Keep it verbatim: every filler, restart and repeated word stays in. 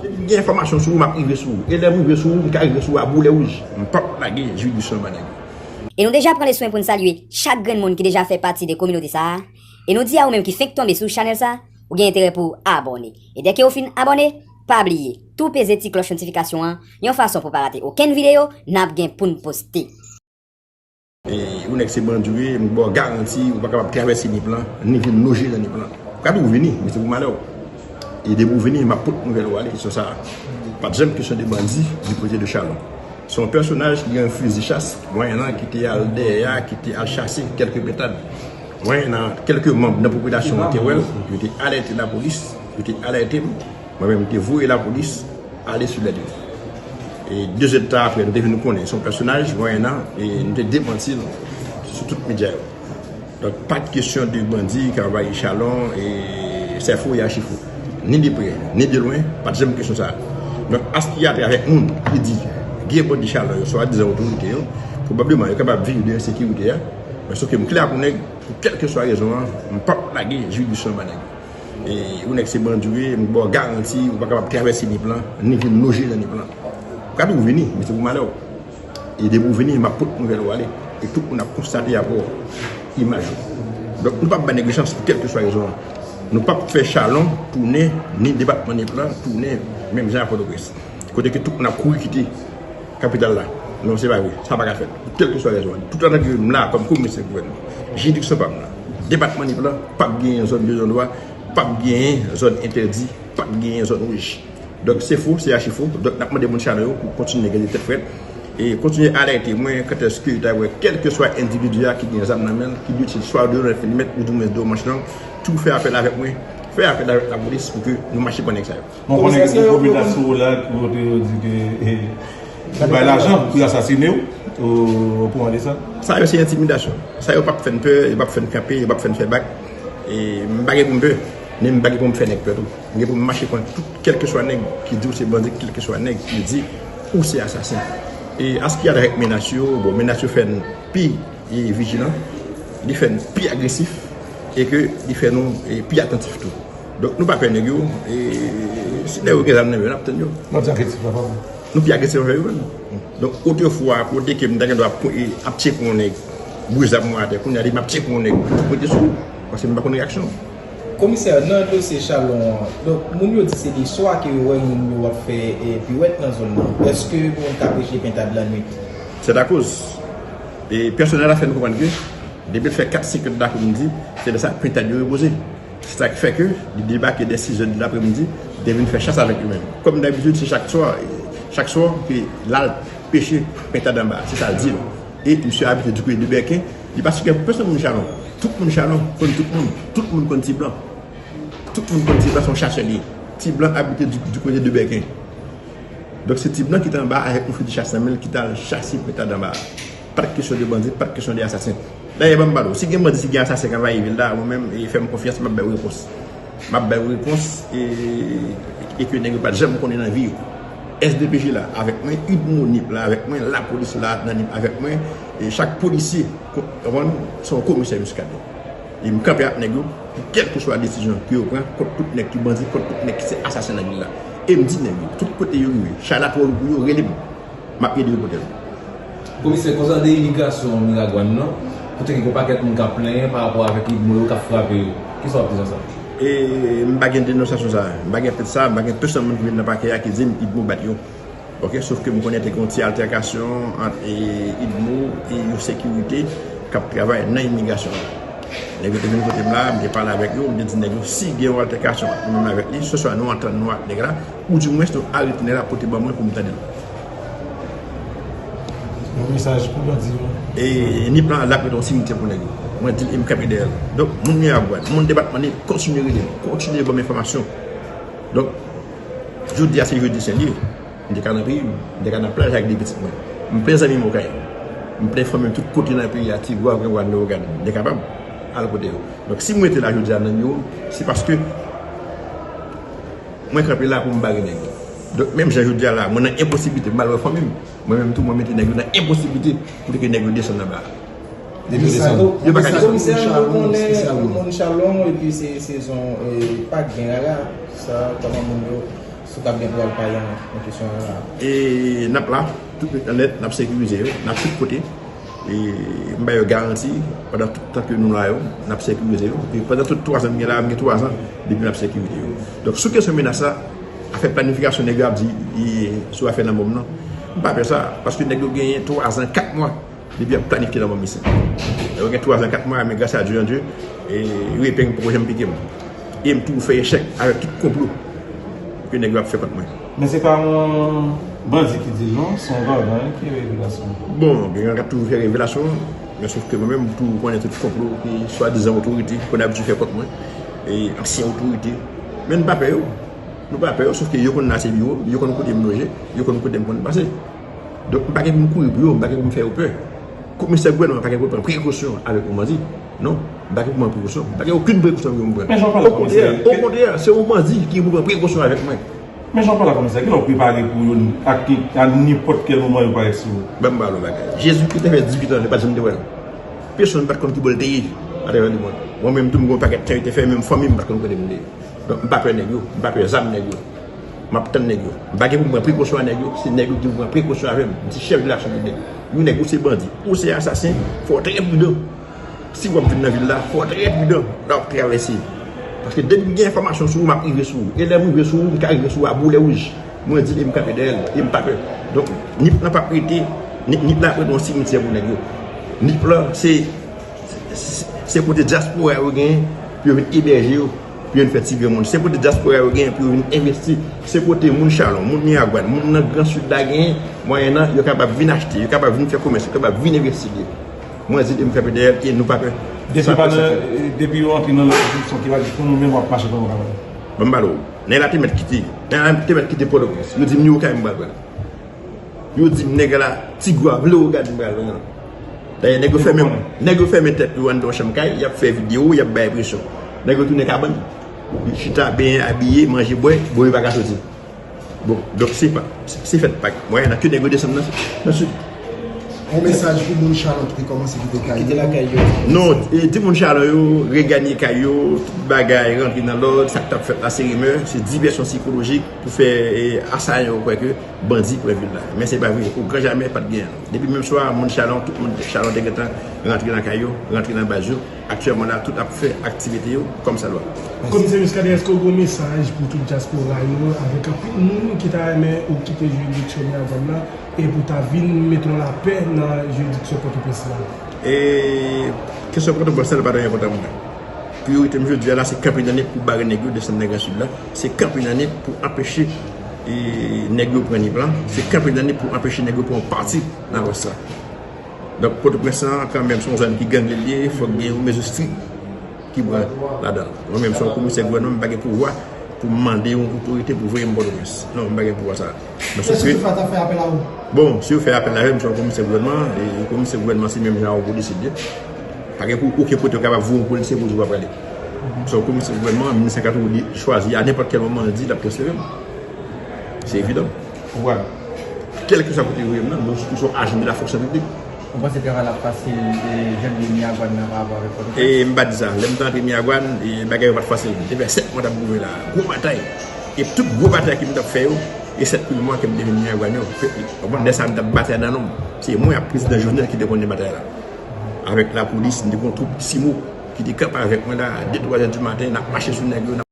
Depi m gen enfòmasyon sou ou, m ap rive sou ou. E lè m rive sou ou, m ka rive sou ou a boulè wouj. M p ap lage jiridiksyon anba nèg. E nou deja pran le swen pou n salye chak grenn moun ki deja fè pati de kominote sa a. E nou di a ou menm ki fenk tonbe sou chanèl sa, ou gen enterè pou w abòne. E dèke ou fin abòne, pa bliye, tou peze ti klòch notifikasyon an, yon fason pou pa rate okenn videyo n ap gen pou n poste. E ou nèg se bandi w ye, m ba w garanti, ou pa kapab travèse Nip lan, ni vin loje nan Nip lan. Ou ka tou vini, men se pou malè w. E depi ou vini, m ap pot nouvèl ou ale, kesyon sa a. Pa t janm kesyon de bandi, di kote de Chalon. Se yon pèsonaj ki gen yon fizi chas, mwen nan ki te al dèyè a, ki te al chase kèlke pentad. Mwen nan kèlke manm nan popilasyon an te wè l, yo te alète lapolis, yo te alète m. Mwen menm, m te voye lapolis ale sou lè de. E de zèdtan apre, nou te vin konnen se yon pèsonaj, mwen nan, e nou te demanti l sou tout medya yo. Donk, pa t kesyon de bandi k anvayi Chalon, e se fo e achi fo. Ni de prè, ni de lwen, pa t janm kesyon sa a. Donk, aski atravè moun ki di gen bandi Chalon yo, swadizan otorite yo, pwobableman yo kapab viv de ensekirite a, men sof ke m klè ak yon nèg, pou kèlkeswa rezon an, m p ap lage jiridiksyon anba nèg. E ou nèg se bandi w ye, m ba w garanti, ou pa kapab travèse Nip lan, ni vin loje nan Nip lan. Ou ka tou vini, men se pou malè w. E depi ou vini, m ap pot nouvèl ou ale. E tout moun ap konstate apre w, imaj ou. Donk, nou p ap bay nèg chans pou kèlkeswa rezon an. Nou p ap fè Chalon tounen, ni depatman Nip lan tounen, menm jan ak Pòtoprens. Kote ke tout moun ap kouri kite kapital la. Non, se pa vre. Sa pa ka fèt. Pou kèlkeswa rezon an. Tout antan ke m la kòm komisè gouvènman, jiridiksyon pa m nan, depatman Nip lan p ap genyen zòn de non dwa, p ap genyen zòn entèdi, p ap genyen zòn wouj. Donk, se fo, se achi fo. Donk, n ap mande moun Chalon yo pou kontinye gade tèt frèt e kontinye alète mwen kantèske yo ta wè kèlkeswa endividi a ki gen zam nan men l, ki itil swa de lòn filimet ou dimwens de manch long, tou fè apèl avèk mwen, fè apèl avèk lapolis pou ke nou mache pran nèg sa yo. Bon, konnen gen pwofitè sou ou la, ki kote yo di ke, eh, yo bay lajan pou yo asasine w, ou, ou pran de sa? Sa yo se entimidasyon. Sa yo p ap fè n pè, yo p ap fè n kanpe, yo p ap fè n fè bak. E m pa gen pou m pè, men m pa gen pou m fè nèg pè tou. M gen pou m mache pran tout, kèlkeswa nèg ki di w se bandi, kèlkeswa nèg ki di ou se asasen. E an sa ki a wè avèk menas yo, bon, menas yo fè n pi e vijilan, li fè n pi agresif e ke li fè nou, e, pi atantif tou. Donk, nou pa pè nèg yo, e si nèg yo gen zam nan men yo, n ap tann yo. Nou pi agresif anvè yo menm. Donk, otrefwa, kote ke m ta gen dwa ap, e, ap tcheke yon nèg, boule zam mwen atè, kounye a li m ap tcheke yon nèg, m pote sou ou, paske m pa konn reyaksyon w. Komisè, nan dosye Chalon an, donk, moun yo di se de swa ke yo wè moun yo ap fè, e, piwèt nan zòn nan. Èske moun ka preche pentad lannwit? Se lakoz. E pèsonèl la fè n konprann ke depi l fè kat, senk è d lapremidi, se lè sa pentad yo repoze. Se sa k fè ke li debake dè sis è d lapremidi, li te vin fè chas avèk yo menm. Kòm dabitid, se chak swa, chak swa ke l al peche pentad anba, se sa l di nou. E misye abite du kote de Bèken, li pa sou kè pou pèsonn moun Chalon. Tout moun Chalon konn tout moun, tout moun konn Ti Blan. Tout moun konn Ti Blan se yon chasè li ye. Ti Blan abite du, du kote de Bèken. Donk, se Ti Blan ki te anba avèk yon fizi chas nan men l ki t al chase pentad anba a. Pa t kesyon de bandi, pa t kesyon de asasen. Dayè, ban m pale w, si gen bandi, si gen asasen k anvayi vil la, mwen menm, e fè m konfyans, m ap bay w repons. M ap bay w repons, e, e ke nèg yo pa t janm konnen nan vi yo. S D P J la avèk mwen, UDMO Nip la avèk mwen, lapolis la nan Nip avèk mwen, e chak polisye, ko-, konprann, se yon komisè Muscadin. E m kanpe ak nèg yo pou kèlkeswa desizyon ke yo pran kont tout nèg ki bandi, kont tout nèg ki se asasen nan vil la. E m di nèg yo, tout kote yo rive, chay la twò lou pou yo, rele m. M ap ede yo pote l. Komisè, konsènan imigrasyon Miragwàn nan, kote gen yon pakèt moun k ap plenyen pa rapò avèk UDMO yo k ap frape yo, kisa w ap di nan sa? E m pa gen denonsasyon sa, m pa gen plent sa, m pa gen pèsonn moun ki vin nan pakè a ki di m UDMO bat yo. Oke, sof ke m konnen te gen yon ti altèkasyon ant, e, UDMO e yon sekirite k ap travay nan imigrasyon an. Nèg yo te vin kote m la, m te pale avèk yo, m te di nèg yo, si gen yon altèkasyon ant nou menm avèk li, se swa nou antann nou ak nèg la, oudimwens nou arete nèg la pote ban mwen pou m tande l. Yon mesaj pou bandi yo. E Nip lan, l ap rete yon simityè pou nèg yo. Mwen di l e m kanpe dèyè l. Donk, moun Miragwàn, moun depatman Nip, kontinye rele m, kontinye ban m enfòmasyon. Donk, jodi a se jodi sen li ye. M te ka nan peyi m, m te ka nan plaj ak de pitit mwen. M plen zanmi m Okay. M plen fanmi m tout kote nan peyi a, Tigwav, Grewadd, Lewogàn. M te kapab al kote yo. Donk, si m rete la jodi a nan niwo m, se paske mwen kanpe la pou m bare nèg yo. Donk, menm jan jodi a la, mwen nan enposiblite, m al wè fanmi m. Mwen menm tou, mwen mete nèg yo nan enposiblite pou ke nèg yo desann anba a. Depi desanm. Yo pa ka desanm. Komisè, nou konnen moun Chalon, epi se sezon Pak, gen rara. Sa, kòman moun yo, si w t ap gen pou w al pale nan kesyon rara? E n ap la, tout nèt, n ap sekirize yo, n ap tout kote. E m ba yo garanti, pandan tout tan ke nou la yo, n ap sekirize yo. E pandan tout twa zan m gen la, m gen twa zan depi m ap sekirize yo. Donk, sou kesyon menas la, afè planifikasyon nèg yo ap di, e, sou afè lanmò m nan, m pa pè sa, paske nèg yo genyen twa zan, kat mwa depi y ap planifye lanmò m isit. Yo gen twa zan, kat mwa, men gras a Dye, an Dye, e, yo epeng poko janm pike m. E m toujou fè echèk avèk tout konplo ke nèg yo ap fè kont mwen. Men se pa yon bandi ki di l non, se yon vagabon ki revelasyon. Bon, gen moun k ap toujou fè revelasyon, men sof ke mwen menm, m toujou konnen tout konplo ke swadizan otorite konn abitye fè kont mwen, e ansyen otorite. Men nou pa pè yo. Nou pa pè yo, sof ke yo konn nan se biwo, yo konn kote m loje, yo konn kote m konn pase. Donk, m pa gen pou m kouri pou yo, m pa gen pou m fè yo pè. Komisè gouvènman pa gen pou l pran prekosyon avèk yon bandi. Non, m pa gen pou m pran prekosyon. M pa gen okenn prekosyon pou m pran. Okontrè, okontrè, se yon bandi ki gen pou pran prekosyon avèk mwen. Men jan w pale la komisè, kilè w prepare pou yo ak ki, a nenpòt kèl moman yo parèt sou ou? Ban m ba w yon bagay. Jezi Kris te fè dizuit an, li pa t janm te wè l. Pèsonn pa t konn ki bò l te ye atravè lemonn. Mwen menm tou, m gen yon pakèt tan yo te fè, menm fanmi m pa t konn kote m te ye. Donk, m pa pè nèg yo, m pa pè zam nèg yo. M ap tann nèg yo. M pa gen pou m pran prekosyon a nèg yo, se nèg yo ki pou pran prekosyon avè m. M se chèf de laksyon piblik. Yon nèg ou se bandi, ou se asasen, fò w trè pridan. Si w ap vin nan vil la, fò w trè pridan lè w ap travèse. Paske depi m gen enfòmasyon sou ou, m ap rive sou ou. E lè m rive sou ou, m ka rive sou ou a boulè wouj. Mwen di l e m kanpe dèyè l, e m pa pè. Donk, Nip lan p ap rete, Nip, Nip la ap rete yon simityè pou nèg yo. Nip lan, se, se, se kote dyaspora yo genyen pou yo vin ebèje yo. Pou yo vin fè ti granmoun. Se kote dyaspora yo genyen pou yo vin envesti. Se kote moun Chalon, moun Miragwàn, moun nan Gran Sid la genyen mwayen nan yo kapab vin achte, yo kapab vin fè komès, yo kapab vin envesti li. Mwen di m kanpe dèyè l e nou pa pè. Depi pa nan, depi yo antre nan lòt direksyon ki pa di pou nou menm w ap mache kòm yon kabann. Ban m pale w. Nèg la te mèt kite. Nèg la te mèt kite Pòtoprens. Yo di m ni okay m pral pran. Yo di m nèg la Tigwav, Lewogàn m pral pran. Dayè nèg yo fèmen, nèg yo fèmen tèt yo anndan yon chanm kay, y ap fè videyo, y ap bay enpresyon. Nèg yo tounen kabann. Yo chita, benyen, abiye, manje, bwè, bon yo pa ka soti. Bon, donk se pa, se, se fèt Pak. Mwen nan ke nèg yo desann nan, nan sid. Yon mesaj pou moun Chalon ki te kòmanse kite kay yo. Kite lakay yo. Non, e, di moun Chalon yo reganye kay yo, tout bagay rantre nan lòd, sa k t ap fèt la se rimè, se divèsyon sikolojik pou fè e, asayan yo kwè ke bandi pran vil la. Men se pa vre, o gran jamè pa t gen. Depi menm swa, moun Chalon, tout moun Chalon te gentan rantre nan kay yo, rantre nan baz yo. Aktyèlman la, tout ap fè aktivite yo kòmsadwa. Komisè Muscadin, èske w gen yon mesaj pou tout dyaspora yo avèk anpil moun ki ta renmen ou kite jiridiksyon Miragwàn nan e pou ta vin mete yon lapè nan jiridiksyon Pòtoprens la? E kesyon Pòtoprens la pa trè enpòtan pou mwen. Priyorite m jodi a la se kanpe nan Nip pou bare nèg yo desann nan Gran Sid la. Se kanpe nan Nip pou anpeche e, nèg yo pran Nip lan. Se kanpe nan Nip pou anpeche nèg yo pran yon pati nan Lwès la. Donk, Pòtoprens lan, kanmenm, se yon zòn ki gangle l ye, fòk gen yon mezi strik ki pran ladan l. Mwen menm, se yon komisè gouvènman, m pa gen pouvwa pou m mande yon otorite pou voye m Pòtoprens. Non, m pa gen pouvwa sa a. Men sof ke. Èske Sofa ta fè apèl a ou? Bon, si yo fè apèl avè m, se yon komisè gouvènman, e komisè gouvènman, se menm jan yon polis li ye. Pa gen pou okenn kote yo kapab voye yon polisye pou di w pa prale. Se yon komisè gouvènman, minis an ka toujou chwazi a nenpòt kèl moman, li di l ap transfere m. Se evidan. Ou pral. Kèlkeswa kote yo voye m nan, nou, nou se yon ajan de la fonksyon piblik. Ou panse travay la ap fasil e jan l ye Miragwàn nan pa rapò avèk Pòtoprens? E m pa di sa. Lè m te antre Miragwàn, e bagay yo pa t fasil. M te fè sèt mwa t ap goumen la. Gwo batay. E tout gwo batay ke m t ap fè yo, e sèt pil mwa ke m te vin Miragwàn yo. Ou konprann, lè sa a m t ap batay nan non m. Se mwen ak prezidan Jovenel ki te konnen batay la. Avèk lapolis, m te gen yon twoup simo ki te kanpe avèk mwen la, de, twa zè di maten, n ap mache sou nèg yo, n ap